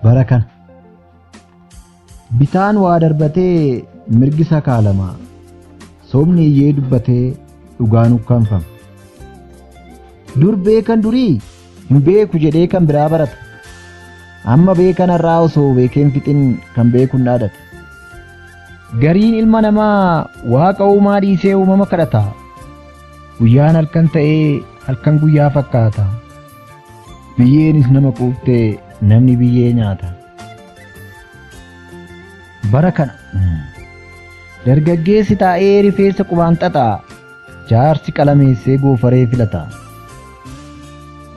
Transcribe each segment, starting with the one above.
Bara kana. Bitaan waa darbatee mirgi sakaalama. Sobni iyyee dubbatee dhugaan ukkaamfama. Dur beekan durii hin beeku jedhee kan biraa barata. Amma beekan har'aa osoo beekee hin fixin kan beeku hin dhaadata. Gariin ilma namaa waaqa uumaa dhiisee uumama kadhata. Guyyaan halkan ta'ee halkan guyyaa fakkaata. Biyyeenis nama quuftee namni biyyee nyaata. Bara kana dargaggeessi taa'ee rifeensa qubaan xaxa. Jaarsi qalameessee goofaree filata.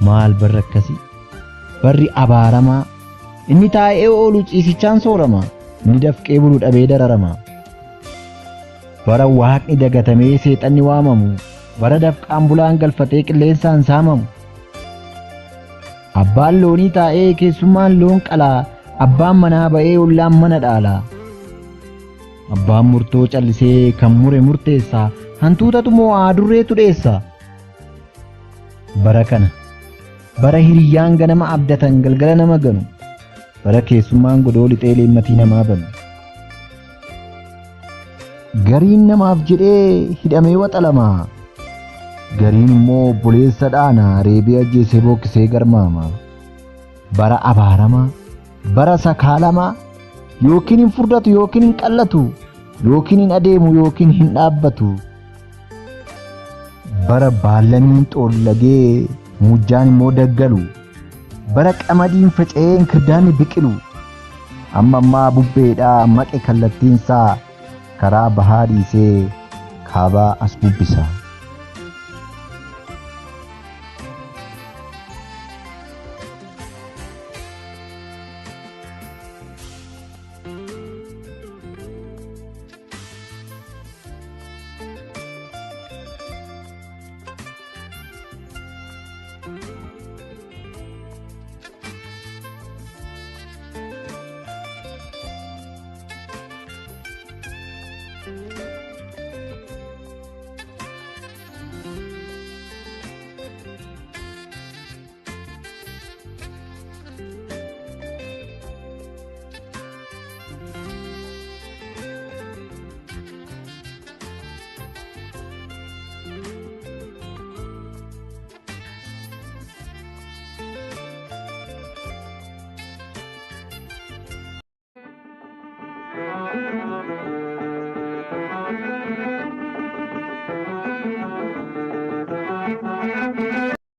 Maal barri akkasii? Barri abaaramaa. Inni taa'ee oolu ciisichaan soorama. Inni dafqee bulu dhabee dararama. Bara waaqni dagatamee seexanni waamamu. Bara dafqaan bulaan galfatee qilleensaan saamamu. Abbaan loonii taa'ee keessummaan loon qalaa. Abbaan manaa ba'ee ollaan mana dhaala. Abbaan murtoo callisee kan mure murteessa. Hantuutatu moo'aa adurreetu dheessa. Bara kana bara hiriyyaan ganama abdatan galgala nama ganu. Bara keessummaan godoo lixee leemmatii namaa banu. Gariin namaaf jedhee hidhamee waxalama. Gariin immoo obboleessa dhaana reebee ajjeesee bookkisee garmaama. Bara abaaramaa, bara sakaalamaa, yookiin hin furdatu yookiin hin qallatu, yookiin hin adeemu yookiin hin dhaabbatu. Bara baallaniin xoollagee muujjaan immoo daggalu. Bara qamadiin faca'ee inkirdaanni biqilu. Amma ammaa bubbeedhaa maqe kallattiinsaa karaa bahaa dhiisee kaabaa as bubbisa.